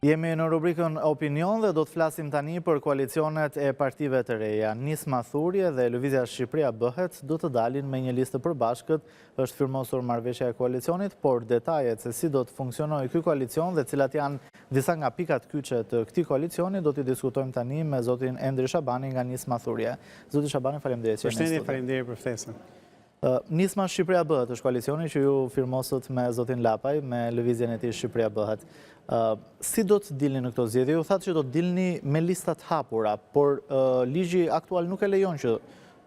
Jemi në rubrikën Opinion dhe do të flasim tani për koalicionet e partive të reja. Nisma Thurje dhe Lëvizja Shqipëria Bëhet do të dalin me një listë të përbashkët, është firmosur marrëveshja e koalicionit, por detajet se si do të funksionojë ky koalicion dhe cilat janë disa nga pikat kyçe të këtij koalicioni do t'i diskutojmë tani me zotin Endri Shabani nga Nisma Thurje. Zoti Shabani, faleminderit që jeni në studio. Përshëndetje, faleminderit për ftesën. Nisma Shqipëria Bëhet është koalicioni që ju firmosët me zotin Lapaj, me lëvizjen e tij Shqipëria Bëhet. Si do të dilni në këto zgjedhje? Ju thatë që do të dilni me lista të hapura, por ligji aktual nuk e lejon që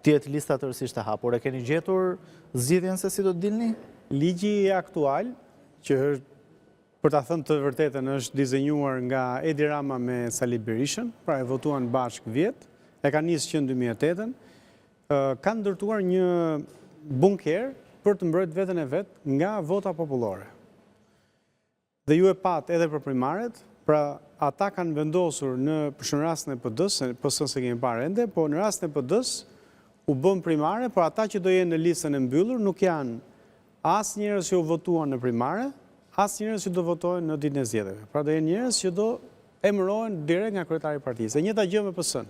të jetë lista tërësisht e hapur. E keni gjetur zgjidhjen se si do të dilni? Ligji aktual, që është për ta thënë të vërtetën është dizenjuar nga Edi Rama me Sali Berishën, pra e votuan bashkë vjet, e ka nisë që në 2008-ën, kanë ndërtuar një bunker për të mbrojt veten e vet nga vota popullore. Dhe ju e patë edhe për primaret, pra ata kanë vendosur në, për shembull rastin e PD-së, PS-në s'e kemi parë ende, po në rastin e PD-së u bënë primare, por ata që do jenë në listën e mbyllur nuk janë as njerëz që u votuan në primare, as njerëz që do votohen në ditën e zgjedhjeve. Pra do jenë njerëz që do emërohen direkt nga kryetari i partisë. E njëjta gjë me PS-në.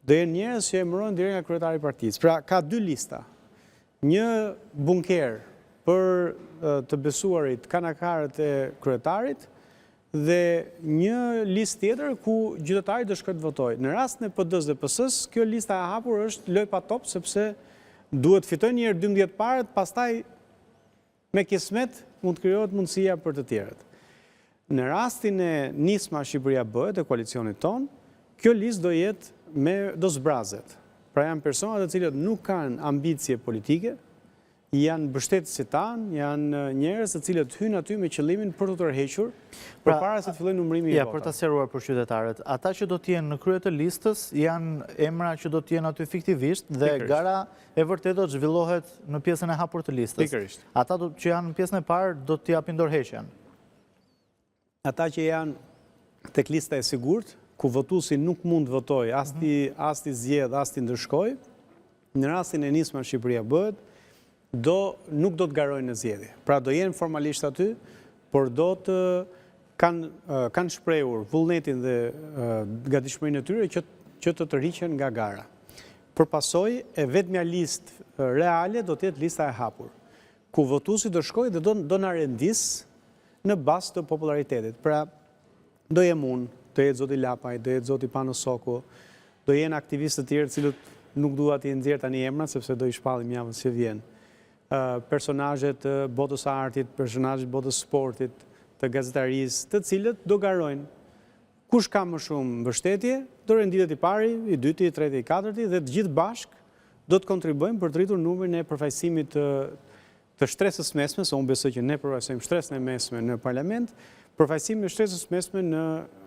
Do jenë njerëz që emërohen direkt nga kryetari i partisë. Pra ka dy lista. Një bunker për të besuarit kanakarët e kryetarit dhe një listë tjetër ku qytetari do shkojë të votojë. Në rastin e PD-së dhe PS-së, kjo lista e hapur është lojë pa top sepse duhet të fitojnë një herë 12 parët, pastaj Me kismet mund të krijohet mundësia për të tjerët. Në rastin e Nisma Shqipëria Bëhet e koalicionit tonë, kjo listë do jetë me do zbrazet. Pra janë persona të cilët nuk kanë ambicie politike, janë mbështetësit tanë, janë njerëz të cilët hyjnë aty me qëllimin për t'u tërhequr pra, përpara se të fillojë numërimi i votave. Ja, për ta sqaruar për qytetarët, ata që do të jenë në krye të listës janë emra që do të jenë aty fiktivisht dhe gara e vërtetë do të zhvillohet në pjesën e hapur të listës. Pikërisht. Ata do, që janë në pjesën e parë do të japin dorëheqjen. Ata që janë tek lista e sigurt, ku votuesi nuk mund të votojë, as t'i mhm. as t'i zgjedhë, as t'i ndëshkojë, në rastin e Nisma Shqipëria bëhet, do nuk do të garojnë në zgjedhje. Pra do jenë formalisht aty, por do të kanë kanë shprehur vullnetin dhe gatishmërinë e tyre që që të tërhiqen nga gara. Për pasojë, e vetmja listë reale do të jetë lista e hapur, ku votuesi do shkojë dhe do do na rendisë në bazë të popullaritetit. Pra, do jem unë, do jetë zoti Lapaj, do jetë zoti Pano Soko, do jenë aktivistë të tjerë të cilët nuk dua t'i nxjerr tani emrat sepse do i shpallim javën që vjen. Personazhe të botës së artit, personazhe të botës së sportit, të gazetarisë, të cilët do garojnë. Kush ka më shumë mbështetje, do renditet i pari, i dyti, i treti, i katërti dhe të gjithë bashkë do të kontribuojmë për të rritur numrin e përfaqësimit të të shtresës mesme, se unë besoj që ne përfaqësojmë shtresën e mesme në parlament, përfaqësimin e shtresës mesme në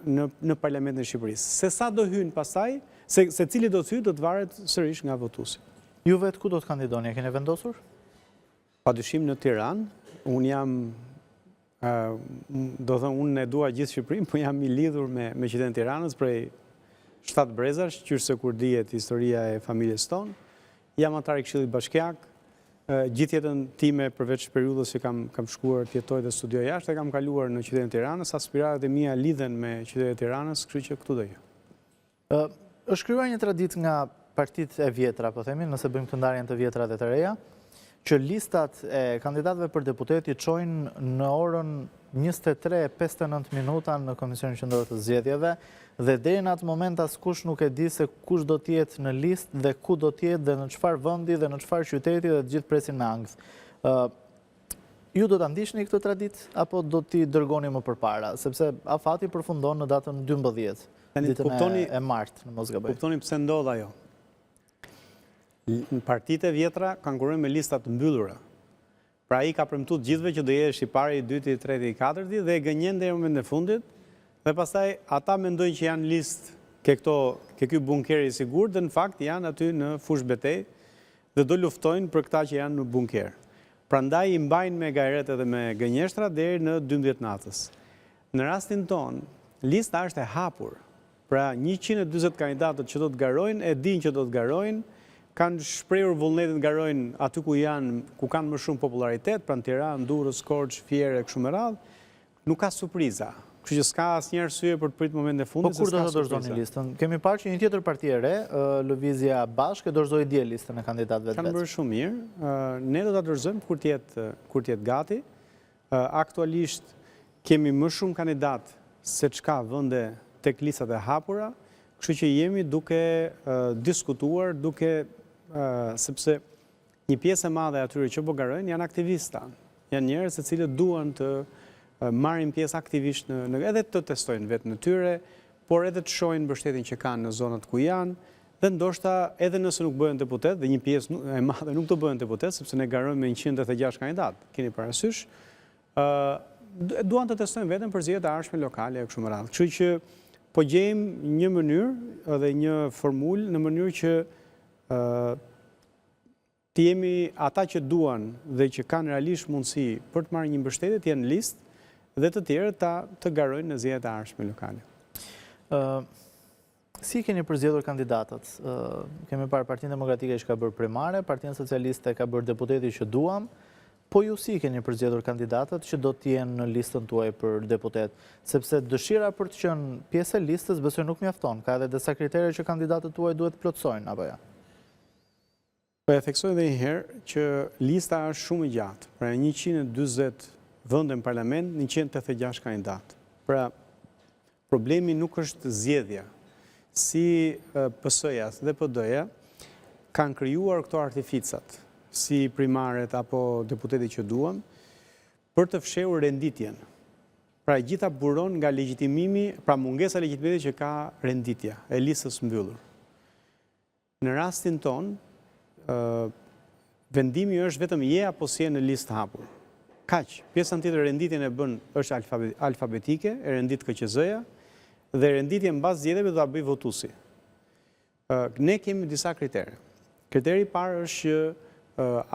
në në parlamentin e Shqipërisë. Se sa do hyjnë pastaj, se se cili do të hyjë do të varet sërish nga votuesi. Ju vetë ku do të kandidoni, e keni vendosur? Padyshim në Tiranë, unë jam Do thënë, unë e dua gjithë Shqipërinë, po jam i lidhur me, me qytetin e Tiranës prej 7 brezash, qysh se kur dihet historia e familjes tonë. Jam anëtar i Këshillit Bashkiak, gjithë jetën time përveç periudhës që kam, kam shkuar të jetoj dhe studioj jashtë, e kam kaluar në qytetin e Tiranës, aspiratat e mia lidhen me qytetin e Tiranës, kështu që këtu do jem. Është krijuar një traditë nga partitë e vjetra, po themi, nëse bëjmë këtë ndarjen të vjetra dhe të reja, që listat e kandidatëve për deputet i çojnë në orën 23:59 minuta në Komisionin Qendror të Zgjedhjeve dhe deri në atë moment askush nuk e di se kush do të jetë në listë dhe ku do të jetë dhe në çfarë vendi dhe në çfarë qyteti dhe të gjithë presin me ankth. Ju do ta ndiqni këtë traditë apo do t'i dërgoni më përpara, sepse afati përfundon në datën 12, ditën e martë, në mos gaboj. Kuptoni pse ndodh ajo. Në partitë e vjetra konkurrojnë me lista të mbyllura. Pra ai ka premtuar të gjithëve që do jesh i pari, i dyti, i treti, i katërti dhe e gënjen deri në momentin e fundit dhe pastaj ata mendojnë që janë listë ke këto ke ky bunker i sigurt dhe në fakt janë aty në fushëbetejë dhe do luftojnë për këta që janë në bunker. Prandaj i mbajnë me gajret edhe me gënjeshtra deri në 12 natës. Në rastin tonë, lista është e hapur. Pra 140 kandidatët që do të garojnë, e dinë që do të garojnë, kanë shprehur vullnetin të garojnë aty ku janë, ku kanë më shumë popularitet, pra në Tiranë, Durrës, Korçë, Fier e kështu me radhë. Nuk ka surpriza. Kështu që s'ka asnjë arsye për të pritur momentin e fundit. Po kur do ta dorëzoni listën? Kemi parë që një tjetër parti e re, Lëvizja Bashkë, e dorëzoi dje listën e kandidatëve të vet. Kanë bërë shumë mirë. Ne do ta dorëzojmë kur të jetë kur të jetë gati. Aktualisht kemi më shumë kandidatë se ç'ka vende tek listat e hapura, kështu që jemi duke diskutuar, duke sepse Një pjesë e madhe e atyre që po garojnë janë aktivista, janë njerëz të cilët duan të marrin pjesë aktivisht në, në edhe të testojnë veten e tyre, por edhe të shohin mbështetjen që kanë në zonat ku janë dhe ndoshta edhe nëse nuk bëhen deputetë dhe një pjesë e madhe nuk do bëhen deputetë sepse ne garojmë me 186 kandidatë, keni parasysh, ë duan të testojnë veten për zgjedhjet e ardhshme lokale e kështu me radhë. Kështu që po gjejmë një mënyrë edhe një formulë në mënyrë që ë Të jemi ata që duan dhe që kanë realisht mundësi për të marrë një mbështetje të jenë në listë dhe të tjerët ta të garojnë në zgjedhjet e ardhshme lokale. Ë Si keni përzgjedhur kandidatët? Kemi parë Partinë Demokratike që ka bërë primare, Partinë Socialiste ka bërë deputeti që duam, po ju si keni përzgjedhur kandidatët që do të jenë në listën tuaj për deputet? Sepse dëshira për të qenë pjesë e listës besoj nuk mjafton, ka edhe disa kritere që kandidatët tuaj duhet të plotësojnë, apo jo? Po e theksoj edhe një herë që lista është shumë e gjatë, pra 140 vende në parlament, 186 kandidatë. Pra, problemi nuk është zgjedhja. Si PS-ja dhe PD-ja kanë krijuar këto artificat, si primaret apo deputeti që duam, për të fshehur renditjen. Pra e gjitha buron nga legjitimimi, pra mungesa e legjitimitetit që ka renditja e listës mbyllur. Në rastin tonë, vendimi është vetëm je apo s'je në listë të hapur. Kaq, pjesën tjetër renditjen e bën është alfabetike, e rendit KQZ-ja dhe renditjen mbas zgjedhjeve do ta bëjë votuesi. Ne kemi disa kritere. Kriteri i parë është që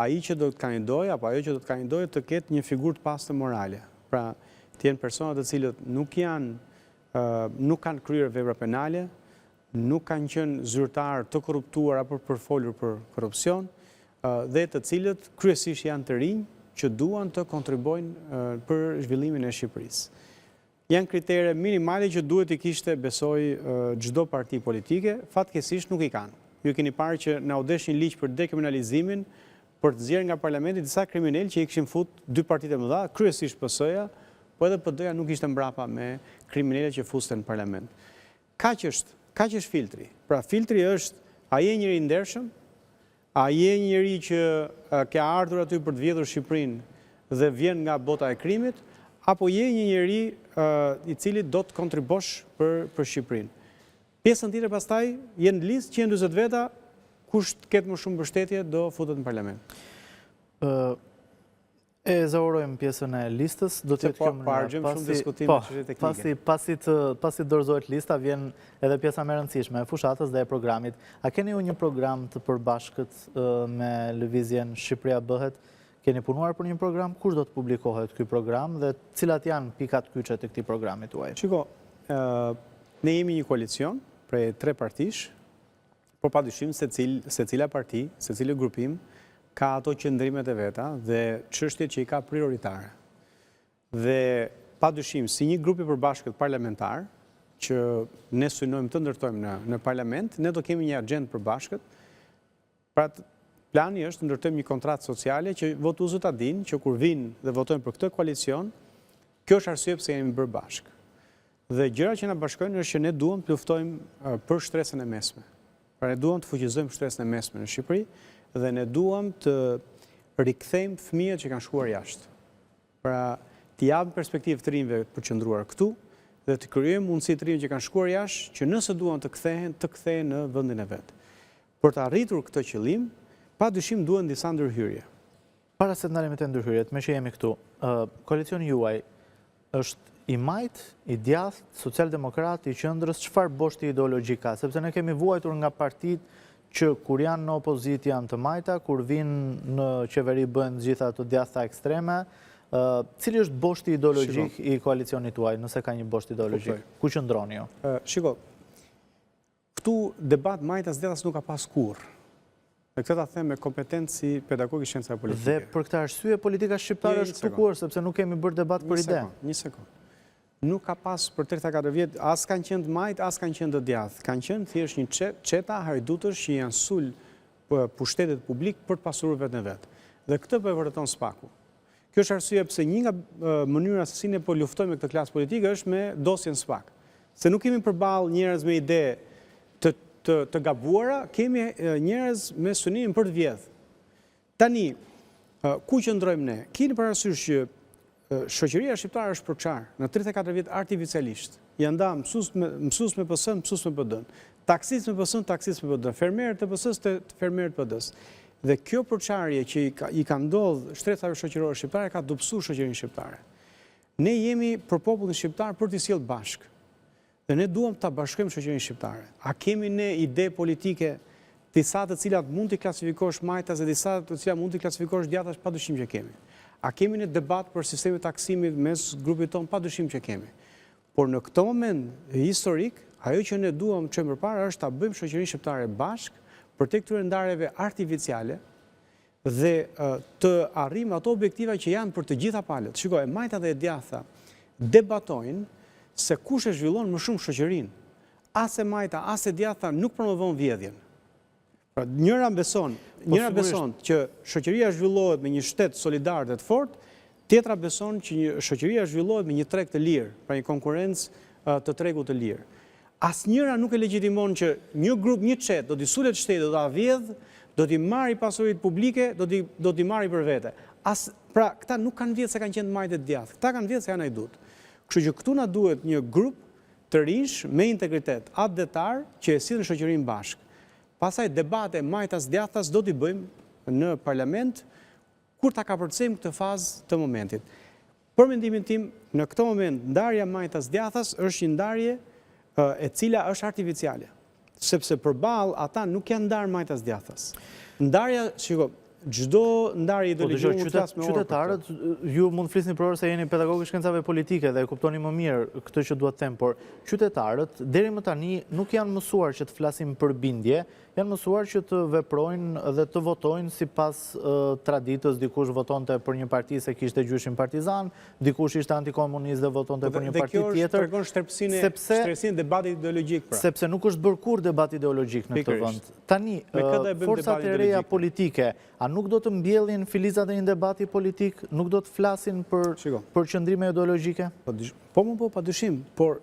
ai që do të kandidojë apo ajo që do të kandidojë të ketë një figurë të pastër morale. Pra, të jenë persona të cilët nuk janë nuk kanë kryer vepra penale, nuk kanë qenë zyrtarë të korruptuar apo përfolur për korrupsion dhe të cilët kryesisht janë të rinj që duan të kontribuojnë për zhvillimin e Shqipërisë. Janë kritere minimale që duhet t'i kishte besoj çdo parti politike, fatkeqësisht nuk i kanë. Ju keni parë që na u desh një ligj për dekriminalizimin për të nxjerrë nga parlamenti disa kriminelë që i kishin fut dy partitë e mëdha, kryesisht PS-ja, po edhe PD-ja nuk ishte mbrapa me kriminelët që fuste në parlament. Kaq është, kaq është filtri. Pra filtri është a je njeri i ndershëm, a je njeri që ke ardhur aty për të vjedhur Shqipërinë dhe vjen nga bota e krimit, apo je një njeri i cili do të kontribosh për për Shqipërinë. Pjesën tjetër pastaj je në listë 140 veta, kush të ketë më shumë mbështetje do futet në parlament. Ë E ezaurojmë pjesën e listës, do të jetë po, kjo mënyra. Po, shumë diskutime po, çështje teknike. Pasi, pasi të pasi të dorëzohet lista vjen edhe pjesa më e rëndësishme e fushatës dhe e programit. A keni ju një program të përbashkët me lëvizjen Shqipëria bëhet? Keni punuar për një program? Kur do të publikohet ky program dhe cilat janë pikat kyçe të këtij programi tuaj? Shiko, ne jemi një koalicion prej tre partish, Por pa dyshim secil, secila parti, secili grupim ka ato qëndrimet e veta dhe çështjet që i ka prioritare. Dhe pa dyshim si një grup i përbashkët parlamentar që ne synojmë të ndërtojmë në në parlament, ne do kemi një axhendë të përbashkët. Pra plani është të ndërtojmë një kontratë sociale që votuesit ta dinë që kur vijnë dhe votojnë për këtë koalicion, kjo është arsye pse jemi bërë bashkë. Dhe gjëra që na bashkojnë është që ne duam të luftojmë për shtresën e mesme. Pra ne duam të fuqizojmë shtresën e mesme në Shqipëri dhe ne duam të rikthejmë fëmijët që kanë shkuar jashtë. Pra t'i japim perspektivë të rinjve për të qëndruar këtu dhe të krijojmë mundësi të rinjve që kanë shkuar jashtë që nëse duan të kthehen, të kthehen në vendin e vet. Për të arritur këtë qëllim, pa dyshim duhen disa ndërhyrje. Para se të ndalemi te ndërhyrjet, meqë jemi këtu, koalicioni juaj është i majtë, i djathtë, socialdemokrat, i qendrës, çfarë boshti ideologjik ka? Sepse ne kemi vuajtur nga partitë që kur janë në opozitë janë të majta, kur vijnë në qeveri bëhen të gjitha të djathta ekstreme. Cili është boshti ideologjik i koalicionit tuaj, nëse ka një bosht ideologjik? Ku qëndroni ju? Shiko, Këtu debat majtas djathtas nuk ka pas kurrë. Dhe këtë ta them me kompetencë si pedagog i shkencave politike. Dhe për këtë arsye politika shqiptare është këtu ku është, sepse nuk kemi bërë debat për ide. Një sekond. Nuk ka pas për 34 vjet, as kanë qenë të majtë, as kanë qenë të djathtë. Kanë qenë thjesht një çeta hajdutësh që janë sul pushtetit publik për të pasuruar veten e vet. Dhe këtë po e vërteton SPAK-u. Kjo është arsyeja pse një nga mënyrat se si ne po luftojmë me këtë klasë politike është me dosjen SPAK. Se nuk kemi përballë njerëz me ide të të të gabuara, kemi njerëz me synimin për të vjedhë. Tani, ku qëndrojmë ne? Kini parasysh që shoqëria shqiptare është përçarë në 34 vjet artificialisht. Janë nda mësues me mësues me PS, mësues me PD. Taksistë me PS, taksistë me PD, fermerë të PS-së, të fermerë të PD-së. Dhe kjo përçarje që i ka, i ka ndodhë shtresave shoqërore shqiptare ka dobësuar shoqërinë shqiptare. Ne jemi për popullin shqiptar për t'i sjellë bashkë. Dhe ne duam ta bashkojmë shoqërinë shqiptare. A kemi ne ide politike disa të cilat mund t'i klasifikosh majtas dhe disa të cilat mund t'i klasifikosh djathtas, padyshim që kemi. A kemi ne debat për sistemin e taksimit mes grupit tonë, padyshim që kemi. Por në këtë moment historik, ajo që ne duam të çojmë përpara është ta bëjmë shoqërinë shqiptare bashkë përtej këtyre ndarjeve artificiale dhe të arrijmë ato objektiva që janë për të gjitha palët. Shiko, e majta dhe e djathta debatojnë se kush e zhvillon më shumë shoqërinë. As e majta, as e djathta nuk promovon vjedhjen. Pra, njëra beson, po, njëra beson që shoqëria zhvillohet me një shtet solidar dhe të fortë, tjetra beson që një shoqëria zhvillohet me një treg të lirë, pra një konkurrencë të tregut të lirë. Asnjëra nuk e legjitimon që një grup, një çetë do t'i sulet shtetit, do ta vjedhë, do t'i marri pasuritë publike, do t'i do t'i marri për vete. As, pra, këta nuk kanë vjedhë se kanë qenë të majtë e të djathtë, këta kanë vjedhë se janë hajdutë. Kështu që këtu na duhet një grup të rinjsh me integritet, atdhetar që e sjellin shoqërinë bashkë. Pastaj debate majtas djathtas do t'i bëjmë në parlament kur ta kapërcejmë këtë fazë të momentit. Për mendimin tim, në këtë moment ndarja majtas djathtas është një ndarje e cila është artificiale, sepse përballë ata nuk janë ndarë majtas djathtas. Ndarja, shiko, çdo ndarje po, ideologjike mund të flas me orë. Qytetarët, ju mund të flisni për orë se jeni pedagog i shkencave politike dhe e kuptoni më mirë këtë që dua të them, por qytetarët deri më tani nuk janë mësuar që të flasin për bindje, Janë mësuar që të veprojnë dhe të votojnë sipas traditës, dikush votonte për një parti se kishte gjyshin partizan, dikush ishte antikomunist dhe votonte për një parti tjetër. Dhe kjo tregon shterpësinë e debatit ideologjik. Pra. Sepse nuk është bërë kurrë debat ideologjik në këtë vend. Tani, forcat e reja politike, a nuk do të mbjellin filizat e një debati politik, nuk do të flasin për qëndrime ideologjike? Po, po, po, pa dyshim, por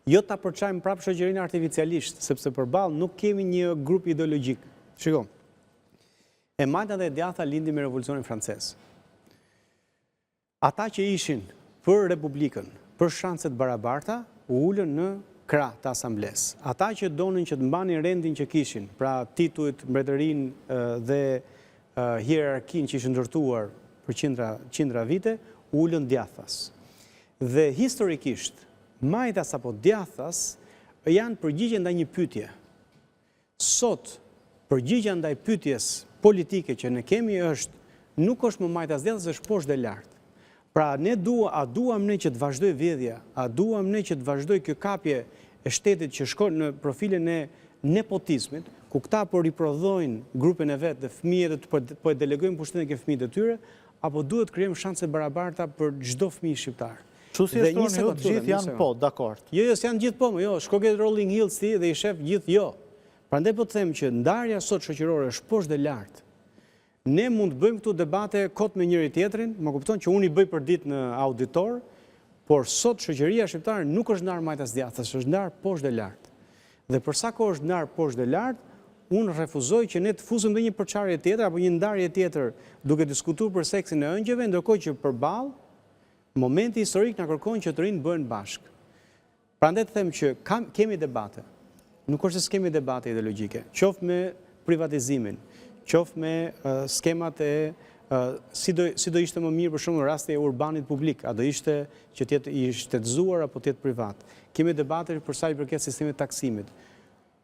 Jo ta përçajmë prapë shoqërinë artificialisht, sepse përballë nuk kemi një grup ideologjik. Shiko. E majta dhe e djathta lindi me Revolucionin Francez. Ata që ishin për Republikën, për shanse të barabarta, u ulën në krah të asamblesë. Ata që donin që të mbanin rendin që kishin, pra titujt, mbretërinë dhe hierarkinë që ishin ndërtuar për qindra, qindra vite, u ulën djathtas. Dhe historikisht, majtas apo djathtas janë përgjigje ndaj një pyetje. Sot, përgjigja ndaj pyetjes politike që ne kemi është nuk është më majtas djathtas, është poshtë dhe lart. Pra, ne dua, a duam ne që të vazhdojë vjedhja, a duam ne që të vazhdojë kjo kapje e shtetit që shkon në profilin e nepotizmit, ku këta po riprodhojnë grupin e vet dhe fëmijët po, po e delegojnë pushtetin ke fëmijët e tyre, apo duhet të krijojmë shanse të barabarta për çdo fëmijë shqiptar. Kështu si e shtruani ju, të gjithë janë po, dakord. Jo, jo, s'janë gjithë po, jo, shko ke Rolling Hills ti dhe i shef gjithë jo. Prandaj po të them që ndarja sot shoqërore është poshtë dhe lart. Ne mund të bëjmë këtu debate kot me njëri tjetrin, më kupton që unë i bëj përditë në auditor, por sot shoqëria shqiptare nuk është ndarë majtas djathtas, është ndarë poshtë dhe lart. Dhe për sa kohë është ndarë poshtë dhe lart, unë refuzoj që ne të fusim dhe një përçarje tjetër apo një ndarje tjetër duke diskutuar për seksin e ëngjëjve, ndërkohë që përballë momenti historik na kërkon që të rinjtë bëhen bashkë. Prandaj të them që kam, kemi debate. Nuk është se s'kemi debate ideologjike, qoftë me privatizimin, qoftë me skemat e si do si do ishte më mirë për shembull rasti e urbanit publik, a do ishte që të jetë i shtetëzuar apo të jetë privat. Kemi debate për sa i përket sistemit të taksimit.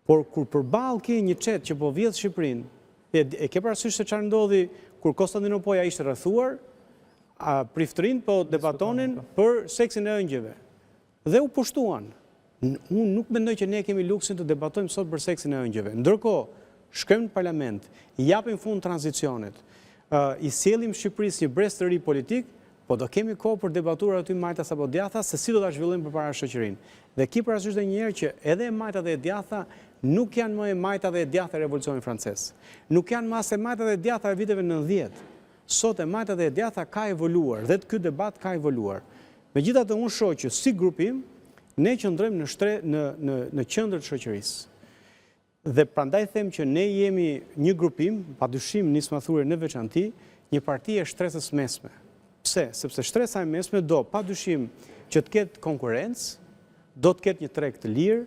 Por kur përballë ke një çetë që po vjedh Shqipërinë, e, e ke parasysh se çfarë ndodhi kur Konstandinopoja ishte rrethuar, a priftërinjtë po debatonin po. për seksin e ëngjëjve. Dhe u pushtuan. Unë nuk mendoj që ne kemi luksin të debatojmë sot për seksin e ëngjëjve. Ndërkohë, shkojmë në parlament, i japim fund tranzicionit, i sjellim Shqipërisë një brez të ri politik, Po do kemi kohë për debatuar aty majtas apo djathtas se si do ta zhvillojmë përpara shoqërinë. Dhe ki parasysh edhe një herë që edhe e majta dhe e djathta nuk janë më e majta dhe e djathta e Revolucionit Francez. Nuk janë më as e majta dhe e djathta e viteve 90. Sot e majta dhe e djathta ka evoluar dhe ky debat ka evoluar. Megjithatë unë shoh që si grupim ne qëndrojmë në shtre në në në qendër të shoqërisë. Dhe prandaj them që ne jemi një grupim, padyshim Nisma Thurje në veçanti, një parti e shtresës mesme. Pse? Sepse shtresa e mesme do padyshim që të ketë konkurrencë, do të ketë një treg të lirë,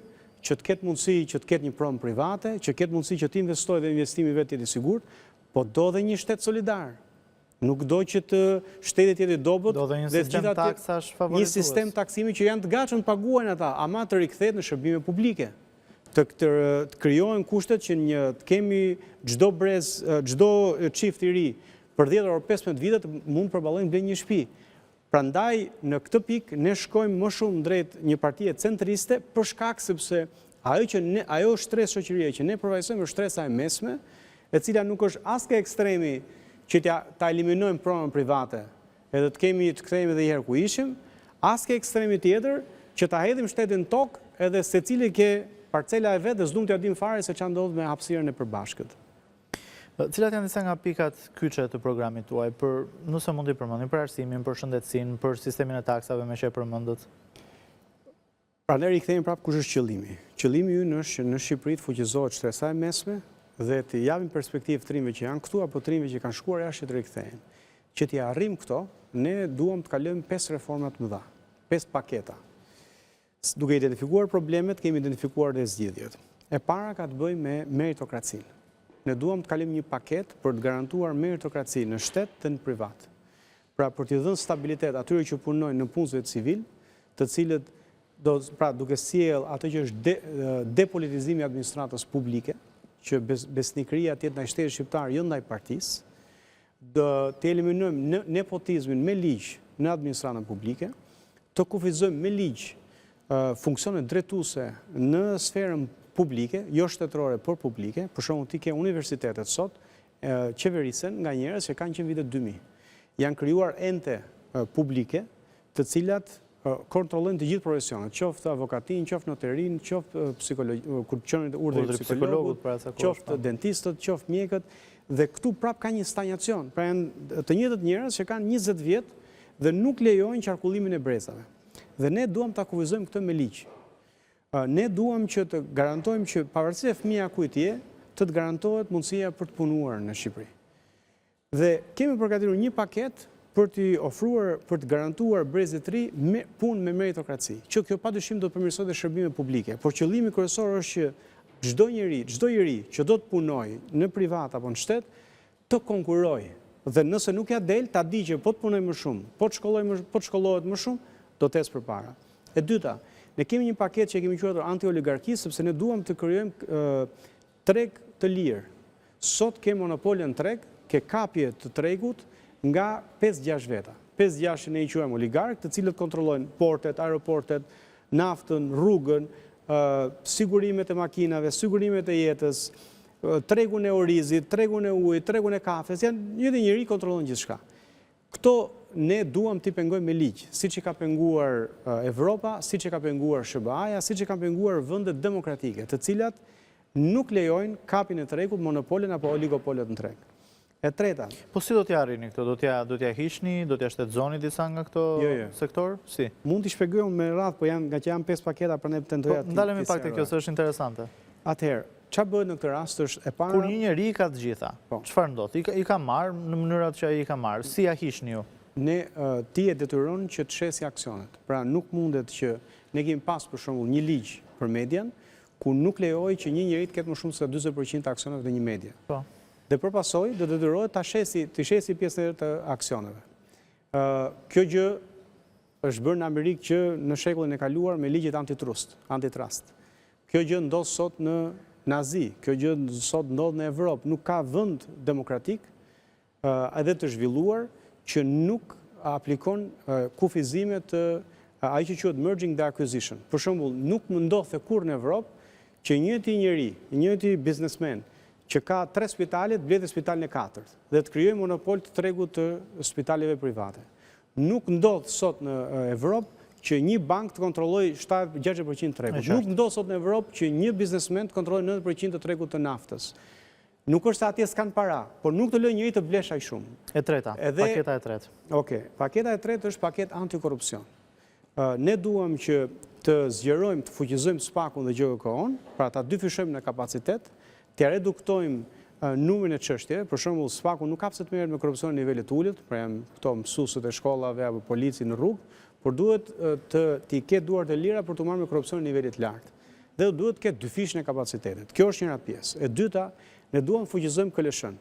që të ketë mundësi që të ketë një pronë private, që të ketë mundësi që të investojë dhe investimi i vet të jetë i sigurt, Po do dhe një shtet solidar. Nuk do që të shteti të jetë i dobët. Do dhe një sistem taksash favorizues. Një sistem taksimi që janë të gatshëm të paguajnë ata, ama të rikthehet në shërbime publike. Të, të, të krijohen kushtet që një të kemi çdo brez, çdo çift i ri për 10 apo 15 vite të mund të përballojnë blejnë një shtëpi. Prandaj në këtë pikë ne shkojmë më shumë drejt një partie centriste për shkak sepse ajo që ne, ajo shtresë shoqërie që ne përfaqësojmë është shtresa e mesme, e cila nuk është as ke ekstremi që t'ja ta eliminojmë pronën private, edhe të kemi të kthehemi edhe një herë ku ishim, as ke ekstremi tjetër që ta hedhim shtetin në tokë edhe secili ke parcela e vet dhe s'duam t'ia dimë fare se ça ndodh me hapësirën e përbashkët. Cilat janë disa nga pikat kyçe të programit tuaj, për, nëse mund t'i përmendni, për arsimin, për shëndetësinë, për sistemin e taksave meqë e përmendët? Prandaj rikthehemi prapë kush është qëllimi. Qëllimi ynë është që në Shqipëri të fuqizohet shtresa e mesme dhe t'i japim perspektivë të rinjve që janë këtu apo të rinjve që kanë shkuar jashtë që të rikthehen. Që t'i arrijmë këto, ne duam të kalojmë pesë reforma të mëdha, pesë paketa. Duke identifikuar problemet, kemi identifikuar dhe zgjidhjet. E para ka të bëjë me meritokracinë. Ne duam të kalojmë një paketë për të garantuar meritokraci në shtet dhe në privat. Pra për t'i dhënë stabilitet atyre që punojnë nëpunësve civilë, të cilët do pra duke sjellë atë që është de, depolitizimi i administratës publike, që besnikëria të jetë ndaj shtetit shqiptar, jo ndaj partisë, Do të eliminojmë nepotizmin me ligj në administratën publike, të kufizojmë me ligj funksionet drejtuese në sferën publike, jo shtetërore, por publike. Për shembull, ti ke universitetet sot, qeverisen nga njerëz që kanë qenë vitet 2000. Janë krijuar ente publike, të cilat kontrollojnë të gjithë profesionet, qoftë avokatinë, qoftë noterinë, qoftë psikolog, kur qenë urdhri i psikologut, pra, qoftë po. dentistët, qoftë mjekët, dhe këtu prap ka një stanjacion, pra janë të njëjtët njerëz që kanë 20 vjet dhe nuk lejojnë qarkullimin e brezave. Dhe ne duam ta kufizojmë këtë me ligj. Ne duam që të garantojmë që pavarësisht fëmija kujt je, të të garantohet mundësia për të punuar në Shqipëri. Dhe kemi përgatitur një paketë për t'i ofruar, për të garantuar brezit të ri me punë me meritokraci, që kjo padyshim do të përmirësojë dhe shërbime publike, por qëllimi kryesor është që çdo njeri, çdo i ri që do të punojë në privat apo në shtet, të konkurrojë dhe nëse nuk ia del, ta di që po të punojë më shumë, po të shkollojë më, po të shkollohet më shumë, do të ecë përpara. E dyta, ne kemi një paketë që e kemi quajtur anti-oligarki, sepse ne duam të krijojmë Treg të lirë. Sot ke monopole në treg, ke kapje të tregut nga pesë-gjashtë veta. Pesë-gjashtë që ne i quajmë oligarkë, të cilët kontrollojnë portet, aeroportet, naftën, rrugën, sigurimet e makinave, sigurimet e jetës, tregun e orizit, tregun e ujit, tregun e kafes, janë një dhe njeri kontrollon gjithçka. Këto ne duam t'i pengojmë me ligj, siç i ka penguar Evropa, siç e ka penguar SHBA-ja, siç e kanë penguar vendet demokratike, të cilat nuk lejojnë kapjen e tregut, monopolen apo oligopolet në treg. E treta. Po si do t'ia arrini këto? Do t'ia do t'ia hiqni, do t'ia shtetëzoni disa nga këto jo, jo. sektorë? Si? Mund t'i shpjegoj unë me radhë, po janë ngaqë janë pesë paketa, prandaj tentoja po, t'i. Ndalemi pak te kjo, se është interesante. Atëherë, Ça bëhet në këtë rast është e para... Kur një njeri i ka të gjitha, po. çfarë ndodh? I ka marrë në mënyrat që ai i ka marrë, si ia hiqni ju? Ne, ti e detyron që të shesi aksionet. Pra nuk mundet që ne kemi pas për shembull një ligj për median, ku nuk lejohej që një njeri të ketë më shumë se 40% të aksioneve të një media. Po. Dhe për pasojë do detyrohet ta shesi, të shesi pjesën e aksioneve. Kjo gjë është bërë në Amerikë që në shekullin e kaluar me ligjet antitrust, antitrust. Kjo gjë ndodh sot në në Azi, kjo gjë sot ndodh në Evropë, nuk ka vend demokratik edhe të zhvilluar që nuk aplikon kufizime të ajo që quhet merging dhe acquisition. Për shembull, nuk më ndodhte kurrë në Evropë që njëjti njeri, njëjti biznesmen që ka tre spitale të blejë spitalin e katërt dhe të krijojë monopol të tregut të spitaleve private. Nuk ndodh sot në Evropë që një bankë të kontrollojë 60% të tregut. Nuk ndodh sot në Evropë që një biznesmen të kontrollojë 90% të tregut të naftës. Nuk është se atje s'kanë para, por nuk të lë njeri të blesh aq shumë. E treta, paketa e tretë. Okej, paketa e tretë është paketë antikorrupsion. Ne duam që të zgjerojmë, të fuqizojmë SPAK-un dhe GJKKO-n, pra ta dyfishojmë në kapacitet, t'ia reduktojmë numrin e çështjeve, për shembull SPAK-u nuk ka pse të merret me korrupsionin e nivelit të ulët, pra janë këto mësuesit e shkollave apo polici në rrugë, por duhet të t'i ketë duart e lira për t'u marrë me korrupsionin e nivelit të lartë. Dhe duhet të ketë dyfishin e kapacitetit. Kjo është njëra pjesë. E dyta, ne duam të fuqizojmë KLSH-në.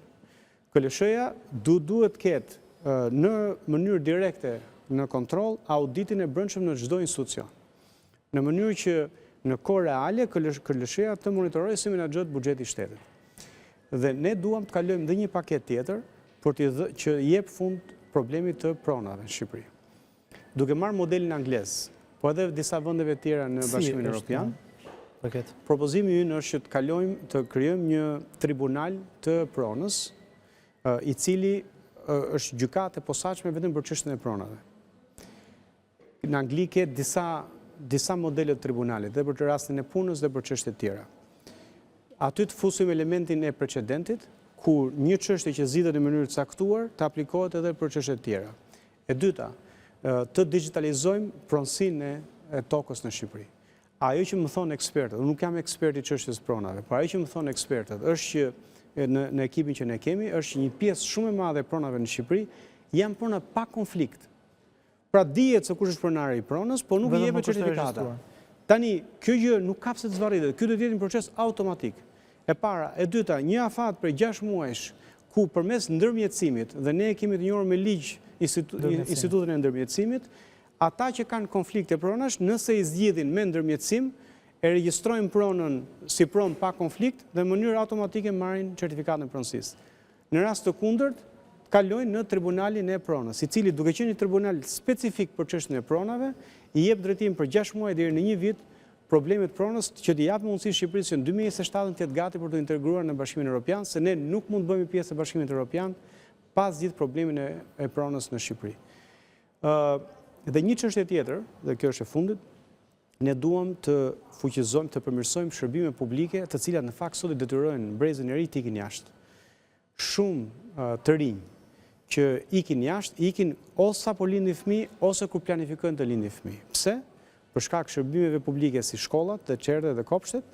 KLSH-ja du duhet të ketë në mënyrë direkte në kontroll auditin e brendshëm në çdo institucion. Në mënyrë që në kohë reale KLSH-ja të monitorojë si menaxhohet buxheti i shtetit. Dhe ne duam të kalojmë dhe një paketë tjetër për të që jep fund problemit të pronave në Shqipëri. Duke marrë modelin anglez, po edhe disa vendeve tjera në Bashkimin Evropian, propozimi ynë është që të kalojmë, të krijojmë një tribunal të pronës, i cili është gjykatë e posaçme vetëm për çështjen e pronave. Në Angli ke disa disa modele të tribunalit, dhe për të rastin e punës dhe për çështje të tjera. Aty të fusim elementin e precedentit, ku një çështje që zgjidhet në mënyrë të caktuar, të aplikohet edhe për çështje të tjera. E dyta, të digjitalizojmë pronësinë e tokës në Shqipëri. Ajo që më thonë ekspertët, unë nuk jam ekspert i çështjes së pronave, por ajo që më thonë ekspertët është që në në ekipin që ne kemi është që një pjesë shumë e madhe e pronave në Shqipëri janë prona pa konflikt. Pra dihet se kush është pronari i pronës, por nuk i jepet certifikata. Tani, kjo gjë nuk ka pse të zvarritet. Ky do të jetë një proces automatik. E para, e dyta, një afat prej 6 muajsh ku përmes ndërmjetësimit, dhe ne e kemi të njohur me ligj institutin e ndërmjetësimit, ata që kanë konflikte pronash, nëse i zgjidhin me ndërmjetësim, e regjistrojnë pronën si pronë pa konflikt dhe në mënyrë automatike marrin certifikatën e pronësisë. Në rast të kundërt, kalojnë në Tribunalin e Pronës, i cili duke qenë një tribunal specifik për çështjen e pronave, i jep drejtim për 6 muaj deri në një vit problemit të pronës që t'i japë mundësi Shqipërisë që në 2027 të jetë gati për t'u integruar në Bashkimin Evropian, se ne nuk mund të bëhemi pjesë e Bashkimit Evropian pa zgjidh problemin e, e pronës në Shqipëri. Ë dhe një çështje tjetër, dhe kjo është e fundit, ne duam të fuqizojmë, të përmirësojmë shërbime publike, të cilat në fakt sot i detyrojnë brezin e ri të ikin jashtë. Shumë të rinj që ikin jashtë, ikin ose sapo lindin fëmijë ose kur planifikojnë të lindin fëmijë. Pse? Për shkak shërbimeve publike si shkollat dhe çerdhet dhe kopshtet,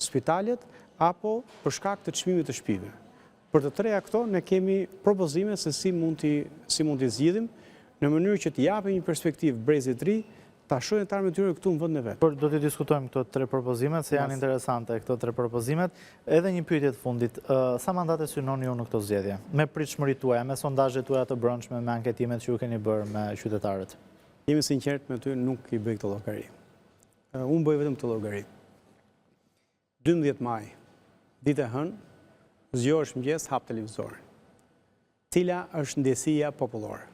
spitalet apo për shkak të çmimit të shtëpive. Për të treja këto ne kemi propozime se si mund t'i si mund t'i zgjidhim në mënyrë që t'i japim një perspektivë brezit të ri, ta shohin të ardhmen e tyre këtu në vendin e vet. Por do t'i diskutojmë këto tre propozimet, se janë interesante këto tre propozimet. Edhe një pyetje të fundit, sa mandate synoni ju në këto zgjedhje? Me pritshmëritë tuaja, me sondazhet tuaja të brendshme, me anketimet që ju keni bërë me qytetarët? Jam i sinqertë me ty, nuk i bëj këto llogari. Unë bëj vetëm këtë llogari. 12 maj, ditë e hënë, zgjohesh në mëngjes, hap televizorin. Cila është ndjesia popullore?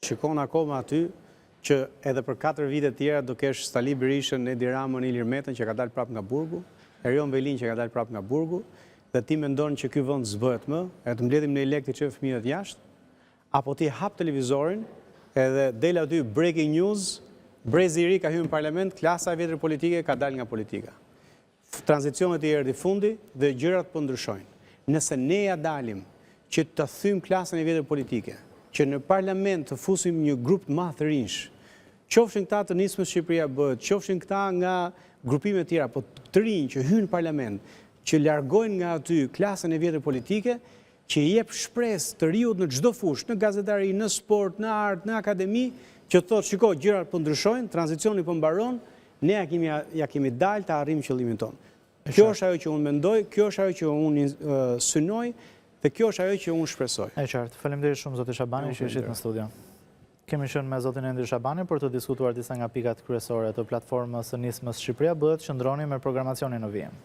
Shikon akoma aty që edhe për 4 vite tjera do kesh Sali Berishën, Edi Ramën, Ilir Metën që ka dalë prapë nga burgu, Erion Velinë që ka dalë prapë nga burgu, dhe ti mendon që ky vend s'bëhet më, e të mbledhim ne lekë t'i çojmë fëmijët jashtë, Apo ti hap televizorin edhe del aty breaking news, brezi i ri ka hyrë në parlament, klasa e vjetër politike ka dalë nga politika. Tranzicionit i erdhi fundi dhe gjërat po ndryshojnë. Nëse ne ia dalim që të thyjmë klasën e vjetër politike, që në parlament të fusim një grup të madh të rinjsh, qofshin këta të nismës Shqipëria bëhet, qofshin këta nga grupime të tjera, po të rinj që hyjnë në parlament, që largojnë nga aty klasën e vjetër politike, që i jep shpresë të riut në çdo fushë, në gazetari, në sport, në art, në akademi, që të thotë, shiko, gjërat po ndryshojnë, tranzicioni po mbaron, ne ia kemi ia kemi dalë të arrijmë qëllimin tonë. Kjo është ajo që unë mendoj, kjo është ajo që unë synoj dhe kjo është ajo që unë shpresoj. E qartë. Faleminderit shumë zoti Shabani që ishit në studio. Kemi qenë me zotin Endri Shabani për të diskutuar disa nga pikat kryesore të platformës së Nismës Shqipëria bëhet, qëndroni me programacionin në vijim.